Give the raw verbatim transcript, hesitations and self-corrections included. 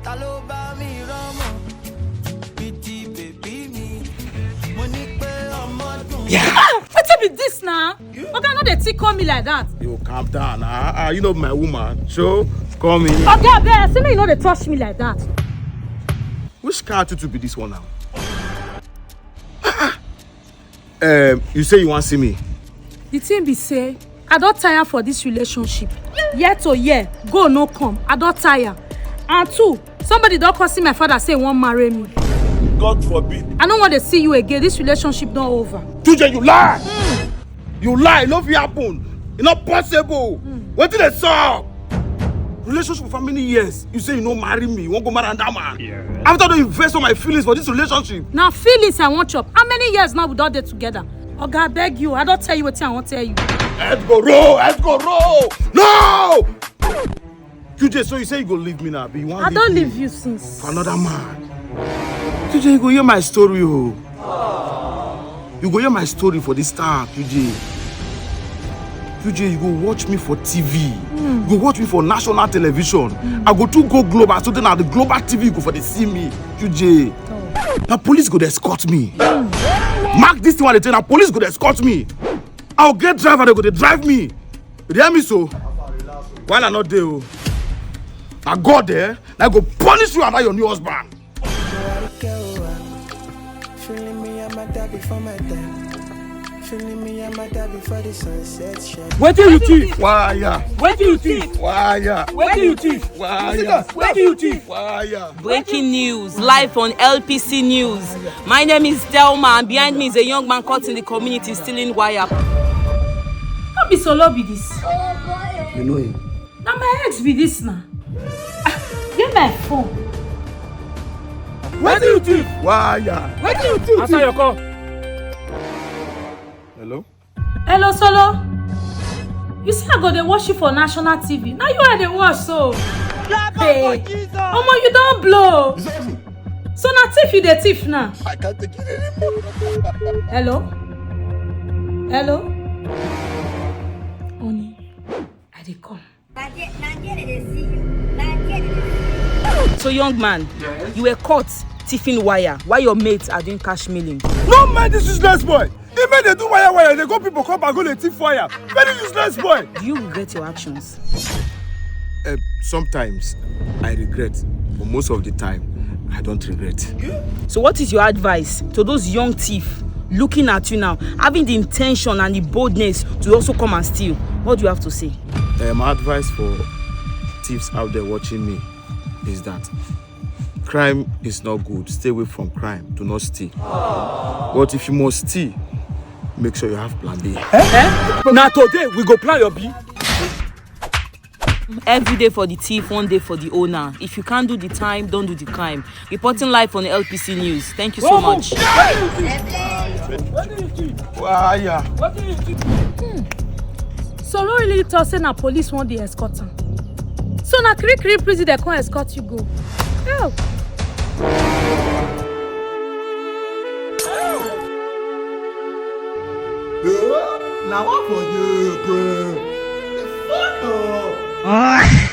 Ta ló bá mi rọ́mọ bíi ti bèbí mi? Mo ní pé ọmọ dùn. Ah, wetin be this na? Oga no dey tickle me like that. You calm down. Ah, ah, you know my woman. So, come in. Oga abeg, I say make you no dey touch me like that. Which kind attitude be this one now? Um, you say you wan see me? The thing be say, I don tire for this relationship. Year to year, go no come. I don tire. And two, somebody don come see my father say he wan marry me. God forbid. I no wan dey see you again. This relationship don over. Tuesday, you lie. You lie. No fit happen. E no possible. Wetin dey sup? Relationship for how many years? You say you no marry me. You wan go marry another man? After I don invest all my feelings for this relationship. Na feelings I wan chop. How many years now we don dey together? Oga, I beg you. I don tell you wetin I wan tell you. Let's go roll. Let's go roll. No! Tuesday, so you say you go leave me now? Be you wan I don me leave you since. For another man. Tuesday, you go hear my story, oh. You go hear my story for this town, Tuesday. Tuesday, you go watch me for T V. You go watch me for national television. I go too go global, so then na the global T V you go for dey see me, Tuesday. Na police go dey escort me. Mark this thing wey I dey tell you, na police go dey escort me. I go get driver, dem go dey drive me. You dey hear me so? Wahala no dey o. Na God, eh, na go punish you and that your new husband. Feeling me, I'm a die before my time. Feeling me, I'm a die before the sunset shine. Wetin you thief? Wire. Wetin you thief? Wire. Wetin you thief? Wire. Wetin you thief? Wire. Breaking news, live on L P C News. My name is Thelma, and behind me is a young man caught in the community stealing wire. No be Solo be this. You know him? Na my ex be this na. Ah, get my phone. Wetin you thief? Wire. Wetin you thief? Answer your call. Hello? Hello, Solo. You say I go dey watch you for national T V. Na you I dey watch so. Hey. Omo, you don blow. So na thief you dey thief now. I can't take it anymore. Hello? Hello? Honey, I dey come. So, young man, you were caught thieving wire while your mates are doing cash milling. No mind this useless boy. He make dey do wire wire, dey go people come back go dey thief wire. Very useless boy. Do you regret your actions? Uh, sometimes I regret, but most of the time I don't regret. So, what is your advice to those young thieves looking at you now, having the intention and the boldness to also come and steal? What do you have to say? Uh, my advice for thieves out there watching me is that crime is not good. Stay away from crime. Do not steal. But if you must steal, make sure you have plan B. Na today we go plan your B. Every day for the thief, one day for the owner. If you can't do the time, don't do the crime. Reporting live on L P C News. Thank you so much. Wire. Solo really talk say na police wan dey escort am. So na Kirikiri prison dem come escort you go. Help! Na one for you, bro. The fuck, oh.